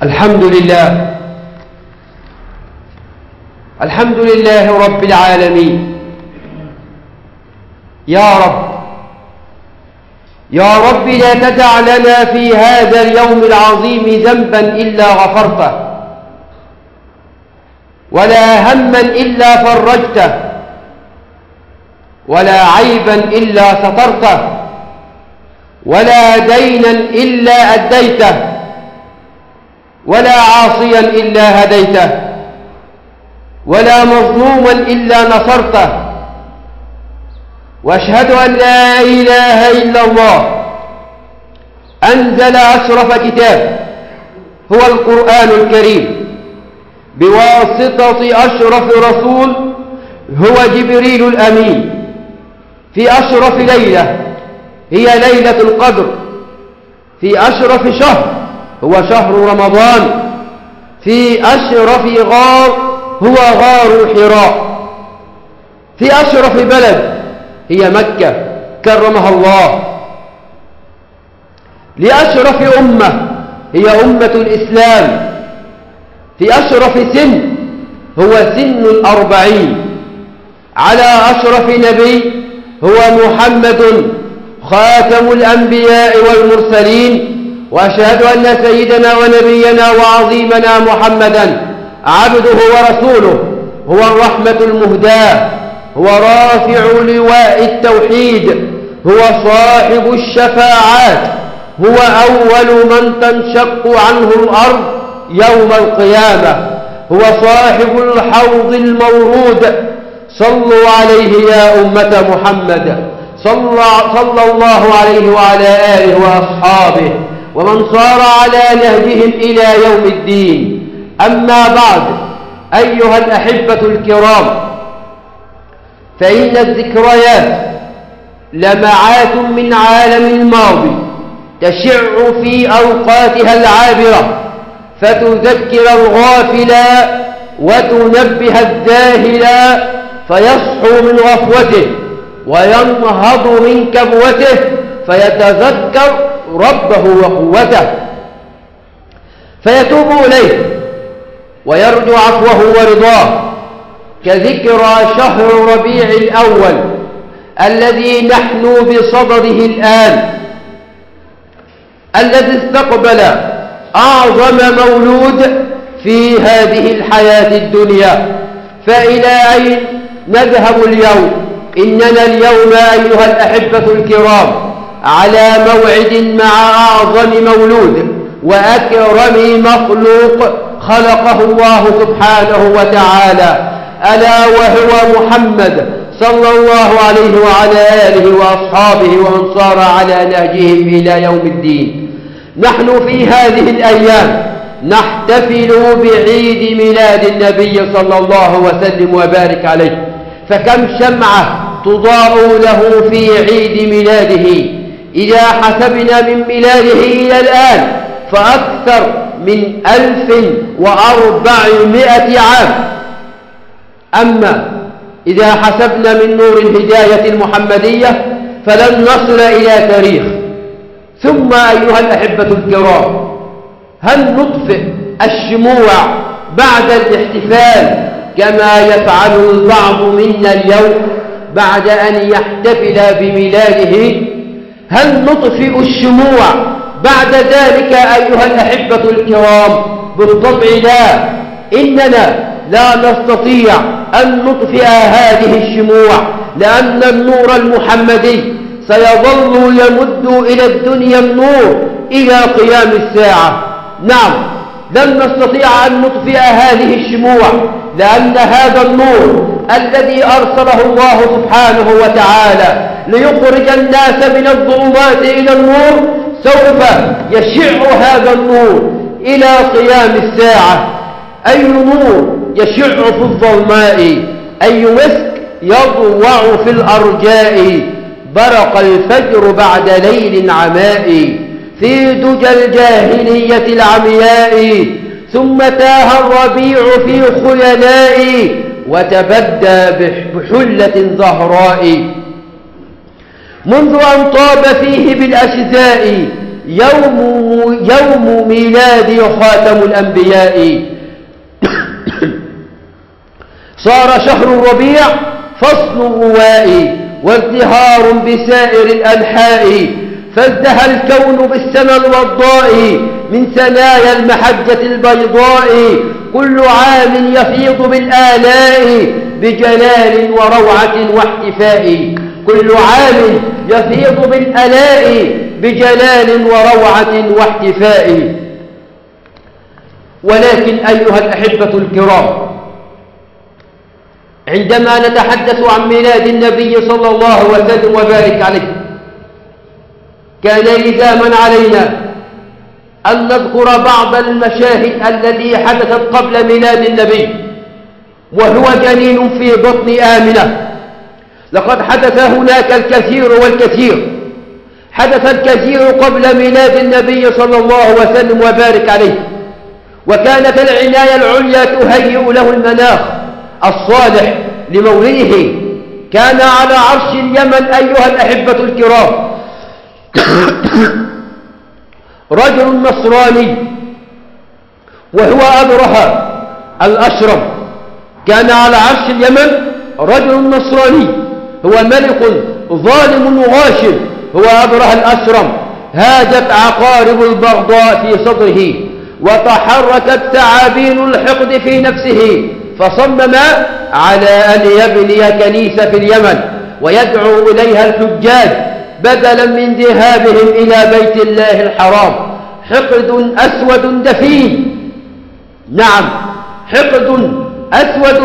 الحمد لله، الحمد لله رب العالمين. يا رب، يا رب لا تدع لنا في هذا اليوم العظيم ذنبا إلا غفرته، ولا هما إلا فرجته، ولا عيبا إلا سترته، ولا دينا إلا أديته، ولا عاصيا إلا هديته، ولا مظلوما إلا نصرته. وأشهد أن لا إله إلا الله أنزل أشرف كتاب هو القرآن الكريم بواسطة أشرف رسول هو جبريل الأمين، في أشرف ليلة هي ليلة القدر، في أشرف شهر هو شهر رمضان، في أشرف غار هو غار حراء، في أشرف بلد هي مكة كرمها الله، لأشرف أمة هي أمة الإسلام، في أشرف سن هو سن 40، على أشرف نبي هو محمد خاتم الأنبياء والمرسلين. وأشهد أن سيدنا ونبينا وعظيمنا محمدا عبده ورسوله، هو الرحمة المهداة، هو رافع لواء التوحيد، هو صاحب الشفاعات، هو أول من تنشق عنه الأرض يوم القيامة، هو صاحب الحوض المورود. صلوا عليه يا أمة محمد، صلى الله عليه وعلى آله وأصحابه ومن صار على نهجهم إلى يوم الدين. أما بعد، أيها الأحبة الكرام، فإن الذكريات لمعات من عالم الماضي تشع في أوقاتها العابرة، فتذكر الغافل وتنبه الذاهل، فيصحو من غفوته وينهض من كبوته، فيتذكر ربه وقوته، فيتوب إليه ويرجو عفوه ورضاه، كذكرى شهر ربيع الأول الذي نحن بصدده الآن، الذي استقبل أعظم مولود في هذه الحياة الدنيا. فإلى أين نذهب اليوم؟ إننا اليوم أيها الأحبة الكرام على موعد مع أعظم مولود وأكرم مخلوق خلقه الله سبحانه وتعالى، ألا وهو محمد صلى الله عليه وعلى آله وأصحابه ومن صار على نهجهم إلى يوم الدين. نحن في هذه الأيام نحتفل بعيد ميلاد النبي صلى الله وسلم وبارك عليه، فكم شمعة تضاء له في عيد ميلاده؟ إذا حسبنا من ميلاده إلى الآن فأكثر من 1400 عام. أما إذا حسبنا من نور الهداية المحمدية فلن نصل إلى تاريخ. ثم أيها الأحبة الكرام، هل نطفئ الشموع بعد الاحتفال كما يفعل البعض منا اليوم بعد أن يحتفل بميلاده؟ هل نطفئ الشموع بعد ذلك أيها الأحبة الكرام؟ بالطبع لا. إننا لا نستطيع أن نطفئ هذه الشموع، لأن النور المحمدي سيظل يمد إلى الدنيا النور إلى قيام الساعة. نعم، لن نستطيع أن نطفئ هذه الشموع، لأن هذا النور الذي أرسله الله سبحانه وتعالى ليخرج الناس من الظلمات إلى النور سوف يشع هذا النور إلى قيام الساعة. أي نور يشع في الظلماء، أي مسك يضوع في الأرجاء، برق الفجر بعد ليل عماء، في دجى الجاهلية العمياء، ثم تاه الربيع في خيلاء، وتبدى بحلة زهراء، منذ أن طاب فيه بالأشذاء، يوم ميلادي خاتم الأنبياء. صار شهر الربيع فصل الرواء، وازدهار بسائر الأنحاء، فازدهى الكون بالسنا الوضاء من ثنايا المحجة البيضاء، كل عام يفيض بالآلاء بجلال وروعة واحتفاء، كل عام يفيض بالآلاء بجلال وروعة واحتفاء. ولكن أيها الأحبة الكرام، عندما نتحدث عن ميلاد النبي صلى الله وسلم وبارك عليه، كان لزاما علينا أن نذكر بعض المشاهد التي حدثت قبل ميلاد النبي وهو جنين في بطن آمنة. لقد حدث هناك الكثير والكثير، حدث الكثير قبل ميلاد النبي صلى الله وسلم وبارك عليه. وكانت العناية العليا تهيئ له المناخ الصالح لمولده. كان على عرش اليمن أيها الأحبة الكرام رجل نصراني وهو أبرهة الأشرم. كان على عرش اليمن رجل نصراني، هو ملك ظالم غاشم، هو أبرهة الأشرم. هاجت عقارب البغضاء في صدره، وتحركت ثعابين الحقد في نفسه، فصمم على أن يبني كنيسة في اليمن ويدعو إليها الحجاج بدلا من ذهابهم إلى بيت الله الحرام. حقد أسود دفين، نعم، حقد أسود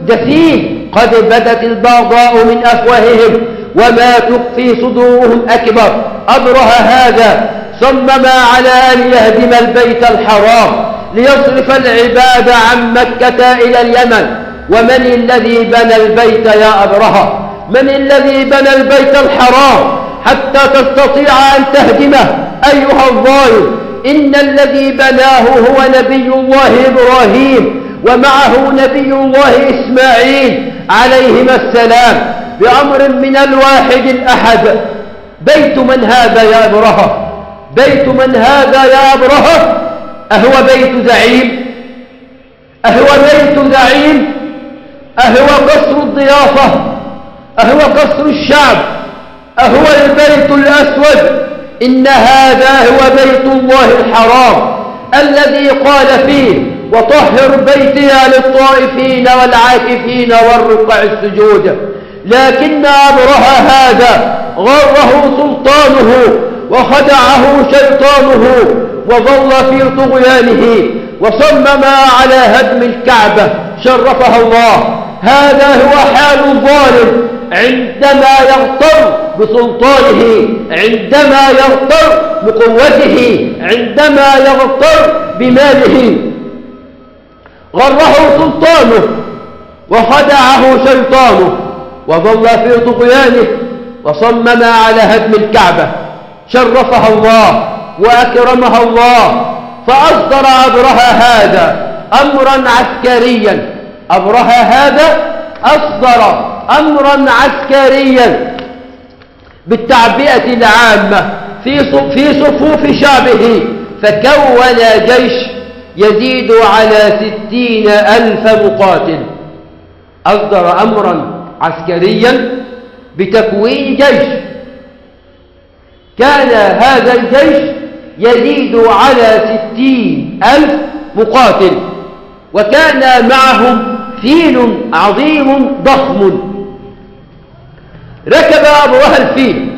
دفين، قد بدت البغضاء من أفواههم وما تخفي صدورهم أكبر. أبرهة هذا صمم على أن يهدم البيت الحرام ليصرف العباد عن مكة إلى اليمن. ومن الذي بنى البيت يا أبرهة؟ من الذي بنى البيت الحرام حتى تستطيع أن تهدمه أيها الظالم؟ إن الذي بناه هو نبي الله إبراهيم، ومعه نبي الله إسماعيل عليهما السلام، بأمر من الواحد الأحد. بيت من هذا يا أبرهة؟ بيت من هذا يا أبرهة؟ أهو بيت زعيم؟ أهو بيت زعيم؟ أهو قصر الضيافة؟ أهو قصر الشعب؟ أهو البيت الأسود؟ إن هذا هو بيت الله الحرام الذي قال فيه: وطهر بيتي للطائفين والعاكفين والركع السجود. لكن أبرهة هذا غره سلطانه وخدعه شيطانه، وظل في طغيانه وصمم على هدم الكعبة شرفها الله. هذا هو حال الظالم عندما يغتر بسلطانه، عندما يغتر بقوته، عندما يغتر بماله. غره سلطانه وخدعه شيطانه، وظل في طغيانه وصمم على هدم الكعبة شرفها الله وأكرمها الله. فأصدر أبرهة هذا أمرا عسكريا، أبرهة هذا أصدر أمرا عسكريا بالتعبئة العامة في صفوف شعبه، فكون جيش يزيد على 60,000 مقاتل. أصدر أمرا عسكريا بتكوين جيش، كان هذا الجيش يزيد على 60,000 مقاتل، وكان معهم فيل عظيم ضخم. ركب أبرهة الفيل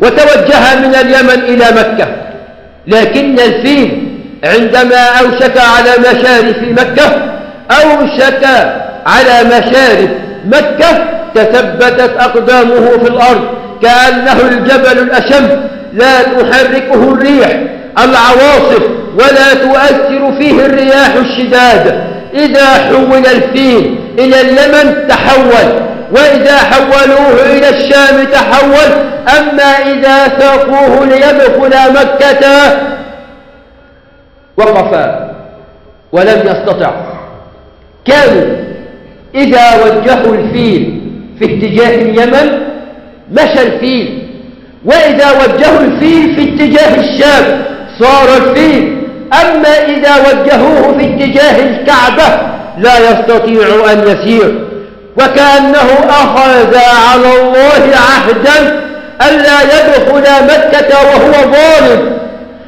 وتوجه من اليمن إلى مكة، لكن الفيل عندما أوشك على مشارف مكة، أوشك على مشارف مكة، تثبتت أقدامه في الأرض كأنه الجبل الأشم، لا تحركه الريح العواصف ولا تؤثر فيه الرياح الشداد. إذا حول الفيل إلى اليمن تحول، وإذا حولوه إلى الشام تحول، أما إذا ساقوه ليدخل مكة وقف ولم يستطع. كانوا إذا وجهوا الفيل في اتجاه اليمن مشى الفيل، وإذا وجهوا الفيل في اتجاه الشام صار الفيل، أما إذا وجهوه في اتجاه الكعبة لا يستطيع أن يسير. وكأنه أخذ على الله عهدا ألا يدخل مكة وهو ظالم.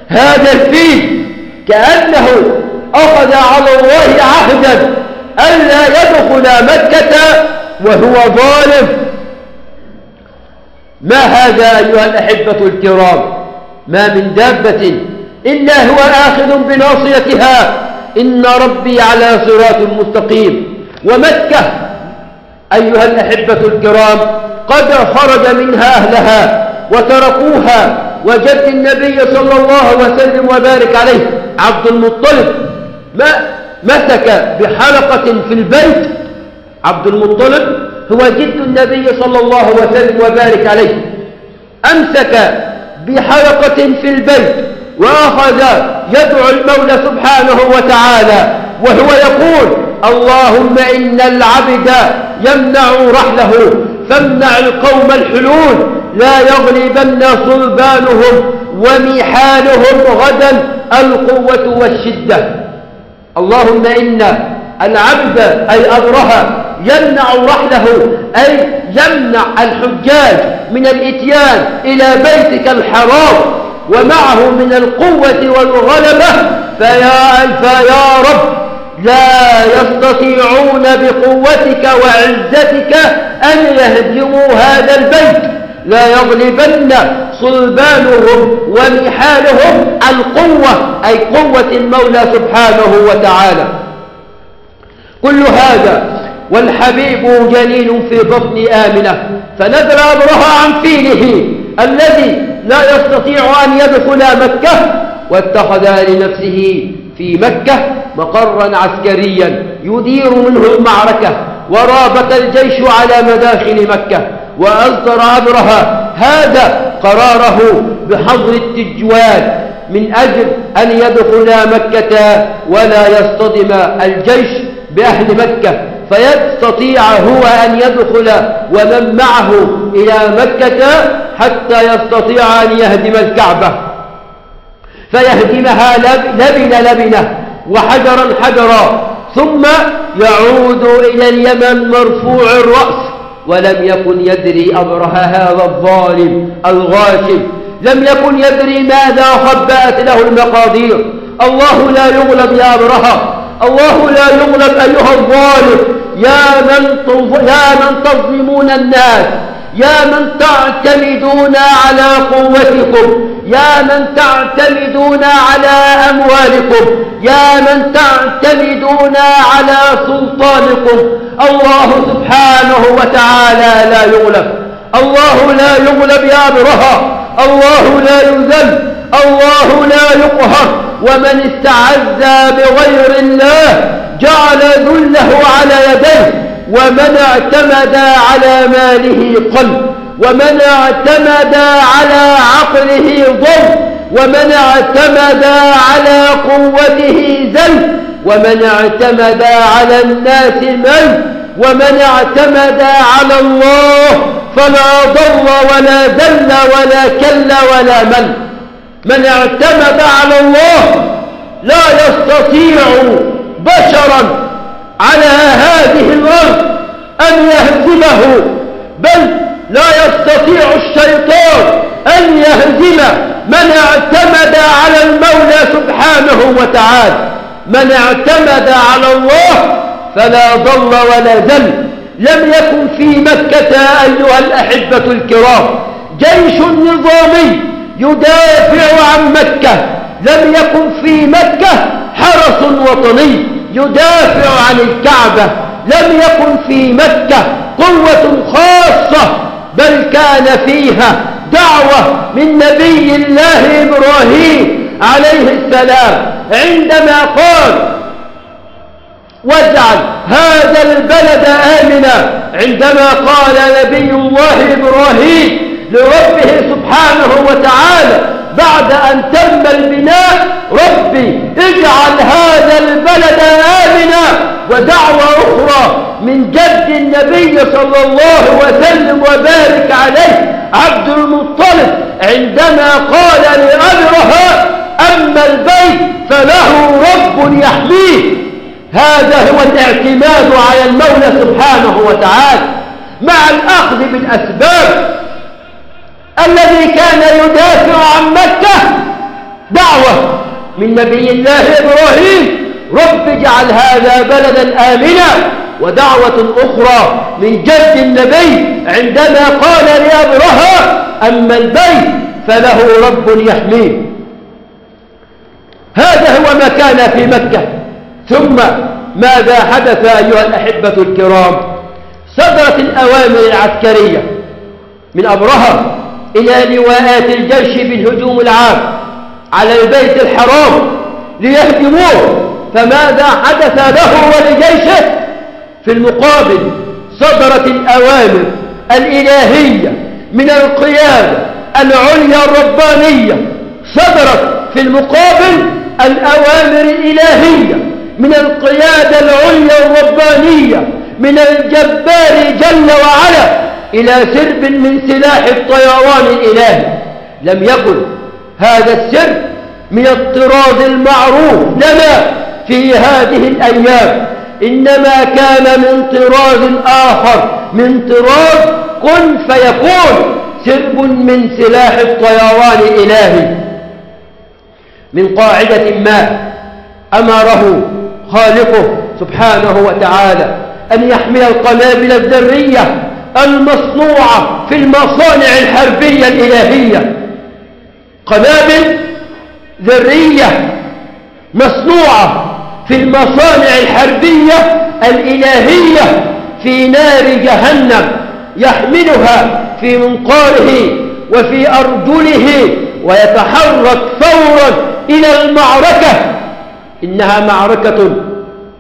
هذا الفيل كأنه أخذ على الله عهدا ألا يدخل مكة وهو ظالم. ما هذا أيها الأحبة الكرام؟ ما من دابة إلا هو آخذ بناصيتها، إن ربي على صراط مستقيم. ومكة أيها الأحبة الكرام قد خرج منها أهلها وتركوها، وجد النبي صلى الله وسلم وبارك عليه عبد المطلب ما مسك بحلقة في البيت. عبد المطلب هو جد النبي صلى الله وسلم وبارك عليه، أمسك بحلقة في البيت وأخذ يدعو المولى سبحانه وتعالى وهو يقول: اللهم إن العبد يمنع رحله فامنع القوم الحلول، لا يغلبن صلبانهم وميحانهم غدا القوة والشدة. اللهم إن العبد أي أبرهة يمنع رحله، أي يمنع الحجاج من الإتيان إلى بيتك الحرام ومعه من القوة والغلبة، فيا رب لا يستطيعون بقوتك وعزتك أن يهدموا هذا البيت، لا يغلبن صلبانهم ومحالهم القوة، أي قوة المولى سبحانه وتعالى. كل هذا والحبيب جنين في بطن آمنة، فنزل أبرهة عن فيله الذي لا يستطيع أن يدخل مكة، واتخذ لنفسه في مكة مقرا عسكريا يدير منه المعركة، ورابط الجيش على مداخل مكة. وأصدر أبرهة هذا قراره بحظر التجوال من أجل أن يدخل مكة ولا يصطدم الجيش بأهل مكة، فيستطيع هو أن يدخل ومن معه إلى مكة حتى يستطيع أن يهدم الكعبة، فيهدمها لبنة لبنة وحجرا حجرا، ثم يعود إلى اليمن مرفوع الرأس. ولم يكن يدري أبرهة هذا الظالم الغاشم، لم يكن يدري ماذا خبأت له المقادير. الله لا يغلب يا أبرهة، الله لا يغلب أيها الظالم، يا من تظلمون الناس، يا من تعتمدون على قوتكم، يا من تعتمدون على أموالكم، يا من تعتمدون على سلطانكم. الله سبحانه وتعالى لا يغلب، الله لا يغلب يا أبرهة، الله لا يذل، الله لا يقهر. ومن استعز بغير الله جعل ذله على يديه، ومن اعتمد على ماله قل، ومن اعتمد على عقله ضل، ومن اعتمد على قوته زل، ومن اعتمد على الناس مل، ومن اعتمد على الله فلا ضل ولا ذل ولا كل ولا مل. من اعتمد على الله لا يستطيع بشرا على هذه الأرض أن يهزمه، بل لا يستطيع الشيطان أن يهزم من اعتمد على المولى سبحانه وتعالى. من اعتمد على الله فلا ضل ولا ذل. لم يكن في مكة أيها الأحبة الكرام جيش نظامي يدافع عن مكة، لم يكن في مكة حرس وطني يدافع عن الكعبة، لم يكن في مكة قوة خاصة، بل كان فيها دعوة من نبي الله إبراهيم عليه السلام عندما قال: واجعل هذا البلد آمنا. عندما قال نبي الله إبراهيم لربه سبحانه وتعالى بعد أن تم البناء: ربي اجعل هذا البلد آمنا. ودعوة أخرى من جد النبي صلى الله وسلم وبارك عليه عبد المطلب عندما قال لأبرهة: أما البيت فله رب يحميه. هذا هو الاعتماد على المولى سبحانه وتعالى مع الأخذ بالأسباب. الذي كان يدافع عن مكة دعوة من نبي الله إبراهيم: رب اجعل هذا بلدا آمنا. ودعوة أخرى من جد النبي عندما قال لأبرهة: أما البيت فله رب يحميه. هذا هو ما كان في مكة. ثم ماذا حدث أيها الأحبة الكرام؟ صدرت الأوامر العسكرية من أبرهة إلى لواءات الجيش بالهجوم العام على البيت الحرام ليهدموه. فماذا حدث له ولجيشه؟ في المقابل صدرت الأوامر الإلهية من القيادة العليا الربانية، صدرت في المقابل الأوامر الإلهية من القيادة العليا الربانية من الجبار جل وعلا إلى سرب من سلاح الطيران الإلهي. لم يكن هذا السرب من الطراز المعروف لنا في هذه الأيام، إنما كان من طراز آخر، من طراز كن فيكون، سرب من سلاح الطيران الإلهي. من قاعدة ما أمره خالقه سبحانه وتعالى أن يحمل القنابل الذرية المصنوعة في المصانع الحربية الإلهية، قنابل ذرية مصنوعة في المصانع الحربية الإلهية في نار جهنم، يحملها في منقاره وفي أرجله ويتحرك فورا إلى المعركة. إنها معركة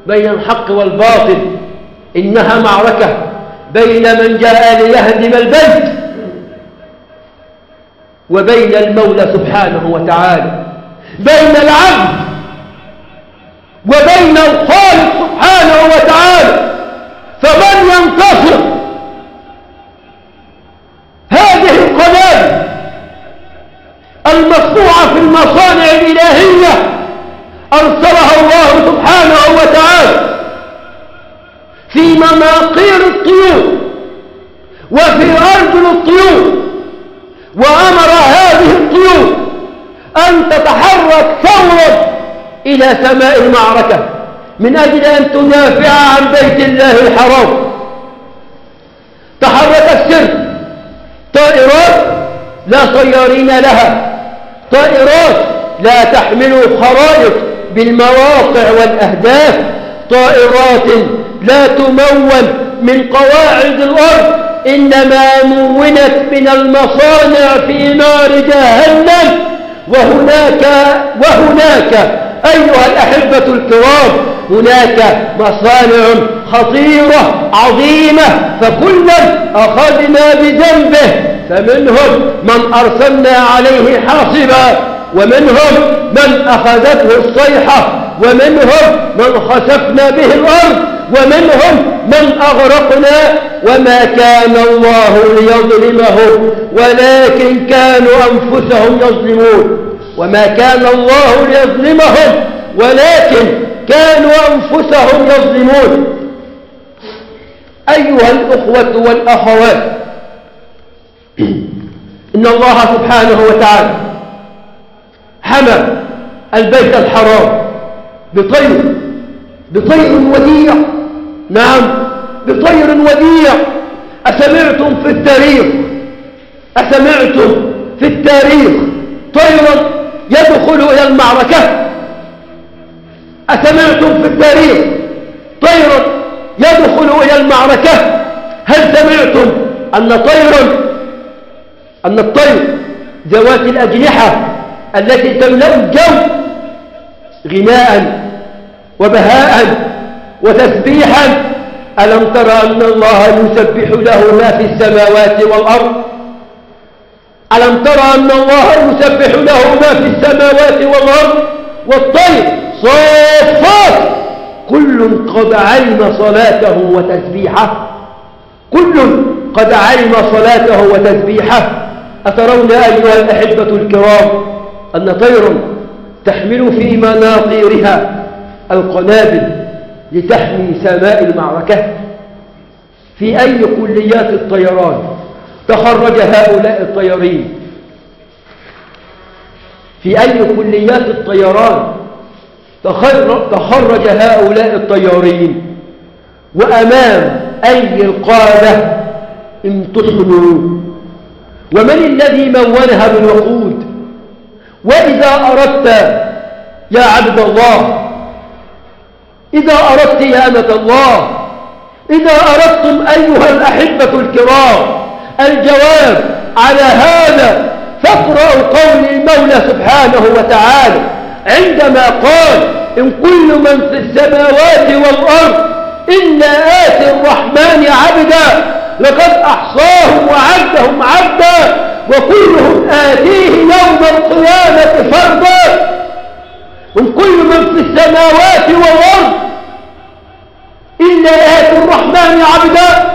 بين الحق والباطل، إنها معركة بين من جاء ليهدم البيت وبين المولى سبحانه وتعالى، بين العبد وبين الخالق سبحانه وتعالى. فمن ينتصر؟ هذه القنابل المصنوعة في المصانع الإلهية أرسلها الله سبحانه وتعالى في مناقير الطيور وفي أرجل الطيور، وأمر هذه الطيور أن تتحرك فورا إلى سماء المعركة من أجل أن تدافع عن بيت الله الحرام. تحرك السرب، طائرات لا طيارين لها، طائرات لا تحمل خرائط بالمواقع والأهداف، طائرات لا تمول من قواعد الأرض، إنما مونت من المصانع في نار جهنم. وهناك أيها الأحبة الكرام، هناك مصانع خطيرة عظيمة، فكلا أخذنا بذنبه، فمنهم من أرسلنا عليه حاصبا، ومنهم من أخذته الصيحة، ومنهم من خسفنا به الأرض، ومنهم من أغرقنا. وما كان الله ليظلمهم ولكن كانوا أنفسهم يظلمون. وما كان الله ليظلمهم ولكن كانوا أنفسهم يظلمون. أيها الأخوة والأخوات، إن الله سبحانه وتعالى حمى البيت الحرام بطير وديع. نعم، بطير وديع. أسمعتم في التاريخ طيرا يدخل إلى المعركة؟ أسمعتم في التاريخ طيرا يدخل إلى المعركة؟ هل سمعتم أن الطير ذوات الأجنحة التي تملأ الجو غناء وبهاء وتسبيحا، ألم تر أن الله يسبح له ما في السماوات والأرض؟ ألم تر أن الله يسبح له ما في السماوات والأرض والطير صافات كل قد علم صلاته وتسبيحه، كل قد علم صلاته وتسبيحه. أترون أيها الأحبة الكرام أن طيرا تحمل في مناقيرها القنابل لتحمي سماء المعركة؟ في أي كليات الطيران تخرج هؤلاء الطيارين؟ في أي كليات الطيران تخرج هؤلاء الطيارين؟ وأمام أي القادة امتحنوا؟ ومن الذي مونها بالوقود؟ وإذا أردت يا عبد الله، إذا أردت يا أمة الله، إذا أردتم أيها الأحبة الكرام الجواب على هذا، فاقرأوا قول المولى سبحانه وتعالى عندما قال: إن كل من في السماوات والأرض إلا آتي الرحمن عبدا لقد أحصاهم وعدهم عدا وكلهم آتيه يوم القيامة فردا. إن كل من في السماوات والأرض إلا آتي الرحمن عبدا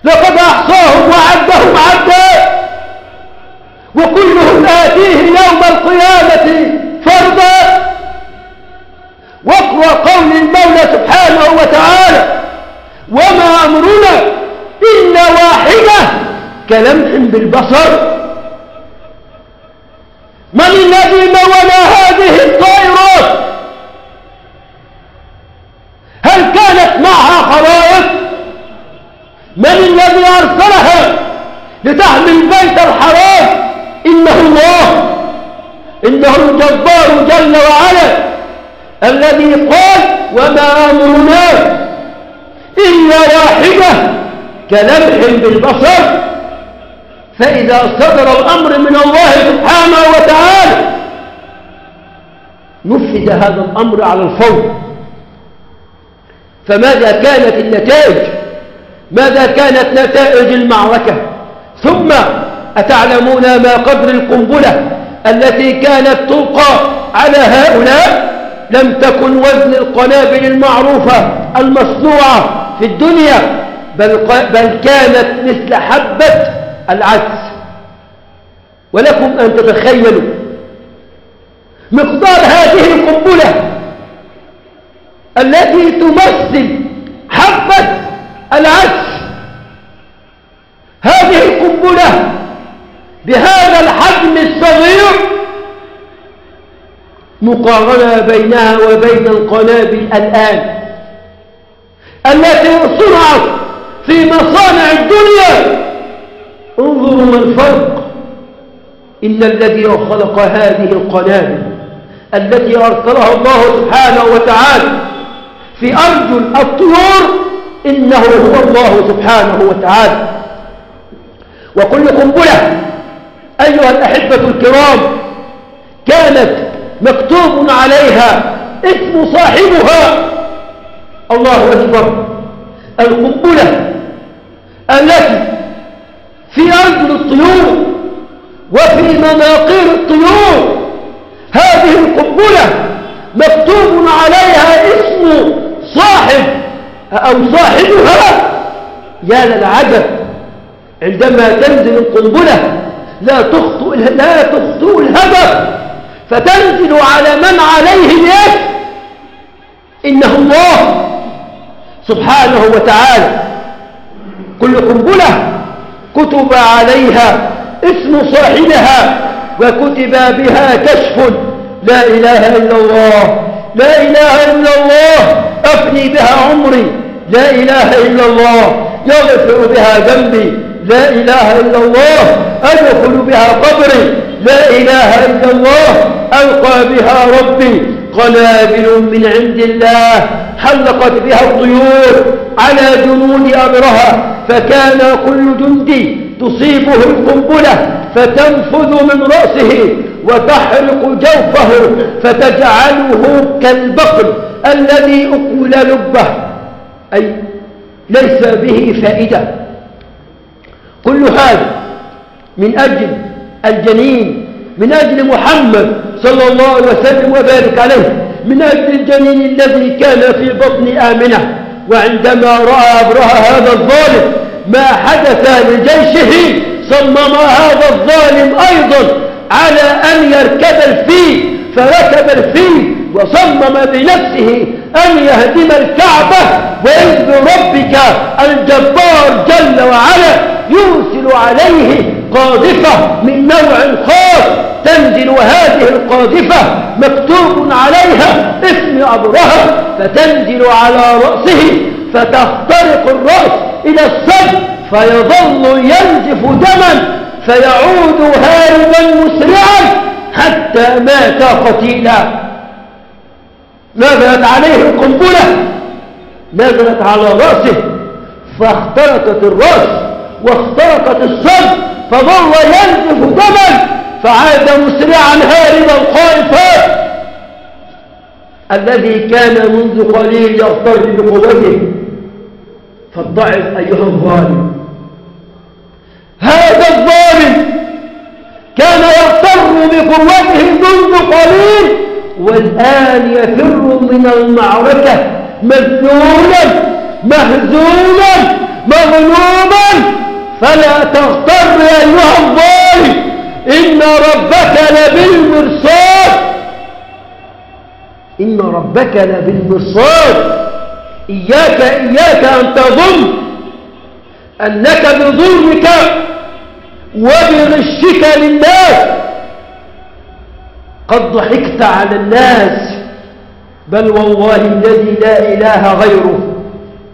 لقد أحصاهم وعدهم عدا وكلهم آتيه يوم القيامة فردا. واقرأ قول المولى سبحانه وتعالى: وما أمرنا إلا واحدة كلمح بالبصر. من الذي مولى هذه الطائرات؟ هل كانت معها خرائط؟ من الذي أرسلها لتحمي البيت الحرام؟ إنه الله، إنه الجبار جل وعلا الذي قال: وما أمرنا إلا واحدة كلمح بالبصر. فإذا صدر الأمر من الله سبحانه وتعالى نفذ هذا الأمر على الفور. فماذا كانت النتائج؟ ماذا كانت نتائج المعركة؟ ثم أتعلمون ما قدر القنبلة التي كانت تلقى على هؤلاء؟ لم تكن وزن القنابل المعروفة المصنوعة في الدنيا، بل كانت مثل حبة العدس. ولكم أن تتخيلوا مقدار هذه القنبلة التي تمثل حبة العدس. هذه القنبلة بهذا الحجم الصغير مقارنة بينها وبين القنابل الآن التي صنعت في مصانع الدنيا. انظروا ما الفرق. إن الذي خلق هذه القنابل التي أرسلها الله سبحانه وتعالى في أرجل الطيور إنه هو الله سبحانه وتعالى. وكل قنبلة أيها الأحبة الكرام كانت مكتوب عليها اسم صاحبها. الله أكبر. القنبلة التي في أرجل الطيور وفي مناقير الطيور، هذه القنبلة مكتوب عليها اسم صاحب أو صاحبها. يا للعجب، عندما تنزل القنبلة لا تخطئ الهدف، فتنزل على من عليه الاسم، إنه الله سبحانه وتعالى. كل قنبلة كتب عليها اسم صاحبها وكتب بها كشف. لا إله إلا الله، لا إله إلا الله، أفني بها عمري، لا إله إلا الله، يغفر بها ذنبي، لا إله إلا الله، أدخل بها قبري، لا إله إلا الله، ألقى بها ربي. قنابل من عند الله حلقت بها الطيور على جنود أمرها، فكان كل جندي تصيبه القنبلة فتنفذ من رأسه وتحرق جوفه فتجعله كالبقر الذي أكل لبه، أي ليس به فائدة. كل هذا من أجل الجنين، من أجل محمد صلى الله عليه وسلم وبارك عليه، من أجل الجنين الذي كان في بطن آمنة. وعندما رأى أبرهة هذا الظالم ما حدث لجيشه صمم هذا الظالم أيضا على أن يركب الفيل، فركب الفيل وصمم بنفسه أن يهدم الكعبة. وإذ بربك الجبار جل وعلا يرسل عليه قاذفة من نوع خاص، تنزل هذه القاذفة مكتوب عليها اسم أبرهة، فتنزل على رأسه فتخترق الرأس إلى الصدر، فيظل ينزف دما، فيعود هاربا مسرعا حتى مات قتيلا. نزلت عليه القنبلة، نزلت على رأسه فاخترقت الرأس واخترقت الصدر، فظل ينزف دما، فعاد مسرعا هاربا خائفا. الذي كان منذ قليل يغتر بقوته، فاتعظ أيها الظالم. هذا الظالم كان يغتر بقوته منذ قليل، والآن يفر من المعركة مذلولا مهزوما مغلوبا. فلا تغتر أيها الظالم، إن ربك لبالمرصاد، إن ربك لبالمرصاد. إياك إياك أن تظن أنك بظلمك وبغشك للناس قد ضحكت على الناس، بل والله الذي لا إله غيره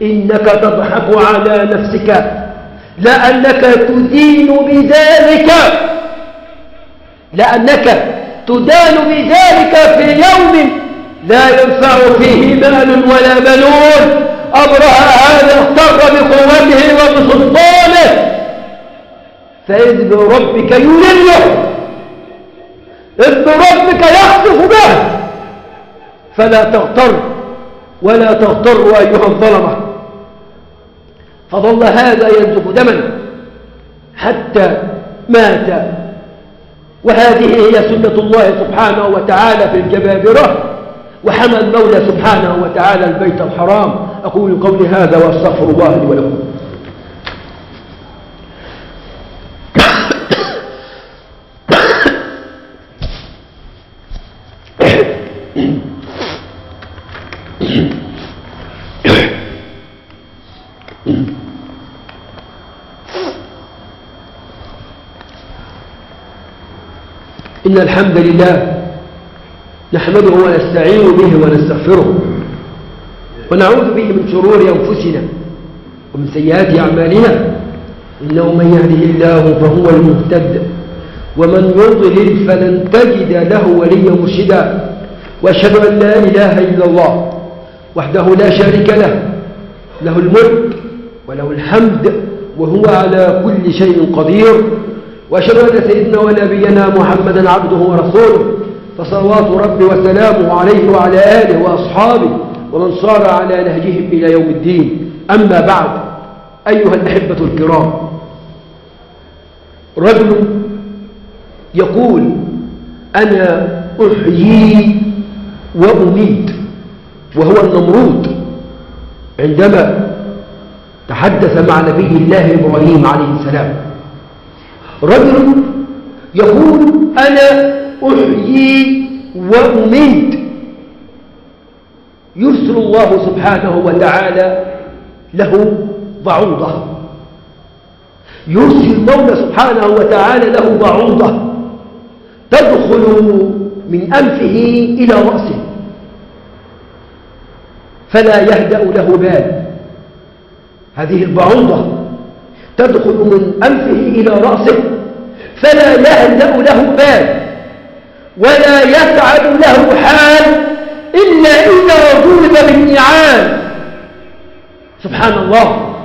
إنك تضحك على نفسك، لأنك تدين بذلك، لأنك تدان بذلك في يوم لا ينفع فيه مال ولا بنون. أبرهة هذا اغتر بقوته وبسلطانه، فإذ بربك يذله، إذ بربك يخسف به. فلا تغتر ولا تغتر أيها الظلمة. فظل هذا ينزف دما حتى مات. وهذه هي سنة الله سبحانه وتعالى في الجبابرة. وحمى المولى سبحانه وتعالى البيت الحرام. أقول قولي هذا وأستغفر الله لي ولكم. إن الحمد لله نحمده ونستعين به ونستغفره ونعوذ به من شرور أنفسنا ومن سيئات أعمالنا، إنه من يهده الله فهو المهتد ومن يضلل فلن تجد له وليا مرشدا، وأشهد أن لا إله إلا الله وحده لا شريك له، له الملك وله الحمد وهو على كل شيء قدير، وأشهد أن سيدنا ونبينا محمدا عبده ورسوله، فصلوات ربي وسلامه عليه وعلى آله وأصحابه ومن صار على نهجهم إلى يوم الدين. أما بعد، أيها الأحبة الكرام، رجل يقول أنا أحيي وأميت، وهو النمرود عندما تحدث مع نبي الله إبراهيم عليه السلام. رجل يقول أنا أحيي وأميت، يرسل الله سبحانه وتعالى له بعوضة، يرسل المولى سبحانه وتعالى له بعوضة تدخل من أنفه إلى رأسه فلا يهدأ له بال. هذه البعوضة تدخل من أنفه إلى رأسه فلا يهدأ له بال ولا يسعد له حال إلا إذا ضرب بالنعال. سبحان الله،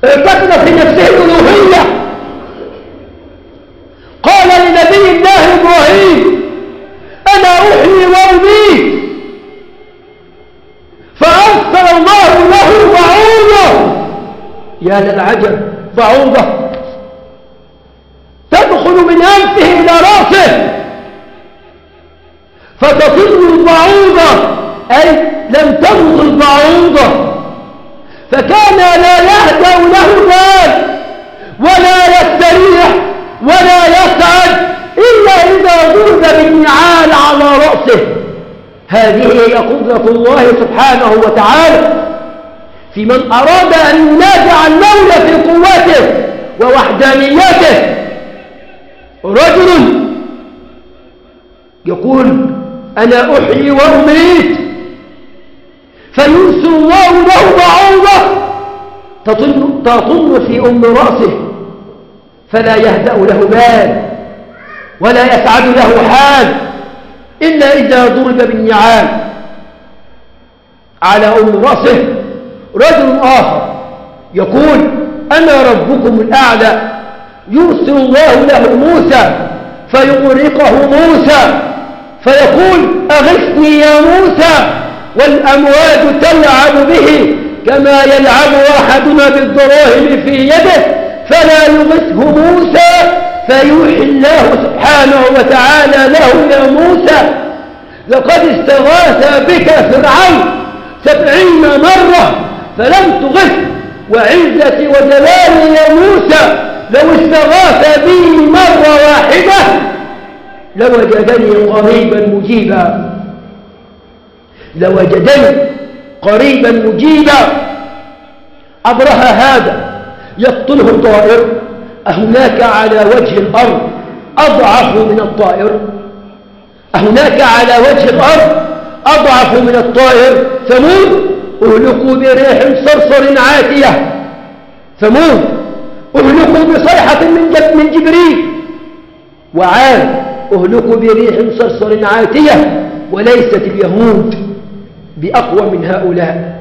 اعتقد في نفسه الألوهية. قال لنبي الله إبراهيم أنا أحيي وأميت، فأرسل الله له بعوضة. يا للعجب، بعوضة تدخل من أنفه إلى رأسه فتطل البعوضة، أي لم تمض البعوضة، فكان لا يهدأ له بال ولا يستريح ولا يسعد إلا إذا ضرب بالنعال على رأسه. هذه هي قدرة الله سبحانه وتعالى في من أراد أن ينازع المولى في قوته ووحدانيته. رجل يقول أنا أحيي وأميت، فيرسل الله له بعوضة تطن في أم رأسه، فلا يهدأ له بال ولا يسعد له حال إلا إذا ضرب بالنعال على أم رأسه. رجل آخر يقول أنا ربكم الأعلى، يرسل الله له موسى فيغرقه موسى، فيقول أغثني يا موسى، والأمواج تلعب به كما يلعب أحدنا بالدراهم في يده، فلا يغثه موسى، فيوحي الله سبحانه وتعالى له يا موسى لقد استغاث بك فرعون 70 مرة فلم تغث، وعزتي وجلالي يا موسى لو استغاث بي مرة واحدة لوجدني قريبا مجيبا، لوجدني قريبا مجيبا. أبرهة هذا يقتله الطائر، أهناك على وجه الأرض أضعف من الطائر؟ أهناك على وجه الأرض أضعف من الطائر؟ ثمود أهلكوا بريح صرصر عاتية، ثمود أهلكوا بصيحة من جبريل، وعاد أهلكوا بريح صرصر عاتية، وليست اليهود بأقوى من هؤلاء.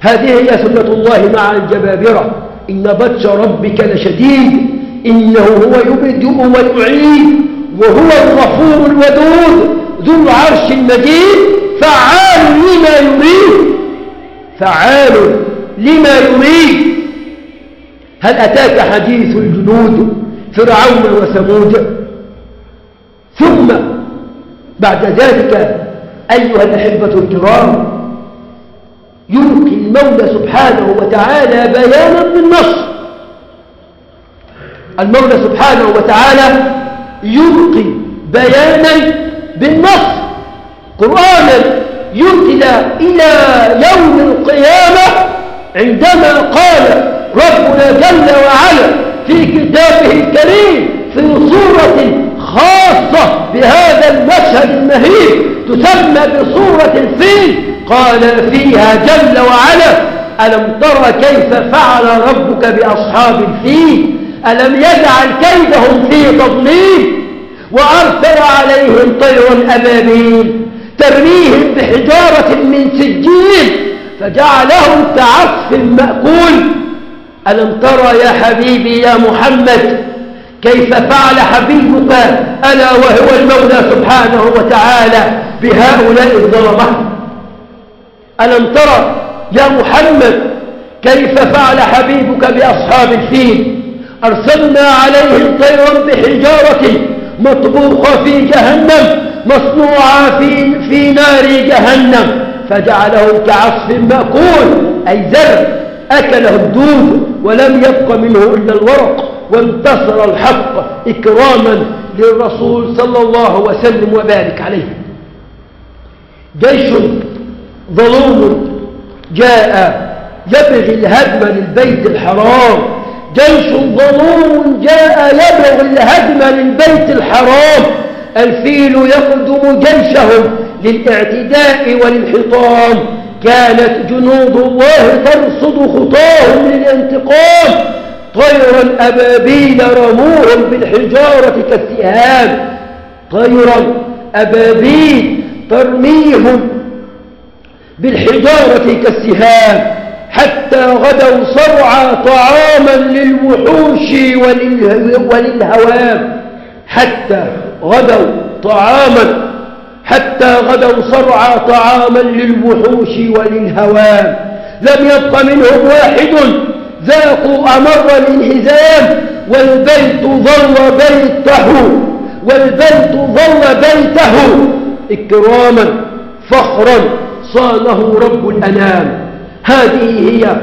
هذه هي سنة الله مع الجبابرة. إن بطش ربك لشديد، إنه هو يبدئ ويعيد، وهو الغفور الودود ذو العرش المجيد، فعال لما يريد، فعال لما يريد. هل أتاك حديث الجنود فرعون وثمود؟ ثم بعد ذلك أيها الأحبة الكرام يلقي المولى سبحانه وتعالى بيانا بالنص. المولى سبحانه وتعالى يلقي بيانا بالنص، قرآنا يتلى إلى يوم القيامة، عندما قال ربنا جل وعلا في كتابه الكريم في صورة خاصة بهذا المشهد المهيب تسمى بصورة الفيل، قال فيها جل وعلا ألم تر كيف فعل ربك بأصحاب الفيل، ألم يجعل كيدهم في تضليل، وأرسل عليهم طيرا أبابيل ترميهم بحجارة من سجيل فجعلهم كعصف مأكول. ألم تر يا حبيبي يا محمد كيف فعل حبيبك ألا وهو المولى سبحانه وتعالى بهؤلاء الظلمة؟ ألم تر يا محمد كيف فعل حبيبك بأصحاب الفيل؟ أرسلنا عليهم طيرا بحجارة مطبوخة في جهنم مصنوعة في نار جهنم فجعلهم كعصف مأكول، أي زرع أكله الدود ولم يبق منه إلا الورق. وانتصر الحق إكراما للرسول صلى الله وسلم وبارك عليه. جيش ظلوم جاء يبغي الهدم للبيت الحرام، جيش ظلوم جاء يبغي الهدم للبيت الحرام. الفيل يقدم جيشهم للاعتداء والانحطام، كانت جنود الله ترصد خطاهم للانتقام. طيرا أبابيل رموهم بالحجارة كالسهام، طيرا أبابيل ترميهم بالحجارة كالسهام، حتى غدوا صرعى طعاما للوحوش وللهوام، حتى غدوا طعاما، حتى غدوا صرعى طعاما للوحوش وللهوام. لم يبق منهم واحد، ذاقوا أمر الانهزام. والبيت ظل بيته، والبيت ظل بيته إكراما فخرا صانه رب الأنام. هذه هي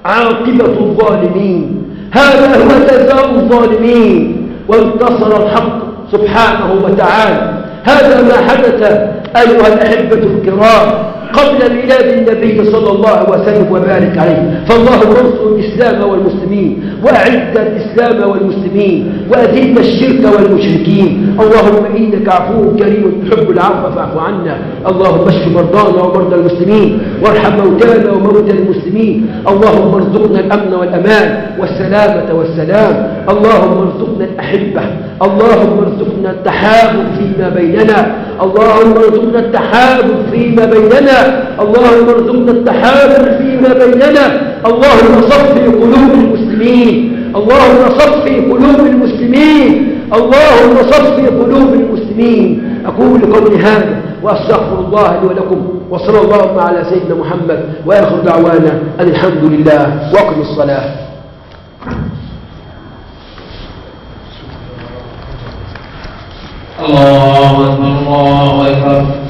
عاقبة الظالمين، هذا هو جزاء الظالمين. وانتصر الحق سبحانه وتعالى. هذا ما حدث أيها الأحبة الكرام قبل ميلاد النبي صلى الله وسلم وبارك عليه. فاللهم انصر الإسلام والمسلمين، وأعز الإسلام والمسلمين، وأذل الشرك والمشركين. اللهم إنك عفو كريم تحب العفو فاعف عنا. اللهم اشف مرضانا ومرضى المسلمين، وارحم موتانا وموتى المسلمين. اللهم ارزقنا الأمن والأمان والسلامة والسلام. اللهم ارزقنا الأحبة، اللهم ارزقنا التحابب فيما بيننا، اللهم ارزقنا التحابب فيما بيننا، اللهم ارزقنا التحابب فيما بيننا. اللهم صفي قلوب المسلمين، اللهم صفي قلوب المسلمين، اللهم صفي قلوب المسلمين. أقول قولي هذا وأستغفر الله لي ولكم، وصلى الله على سيدنا محمد، وآخر دعوانا أن الحمد لله، وأقم الصلاة. الله أكبر، الله أكبر.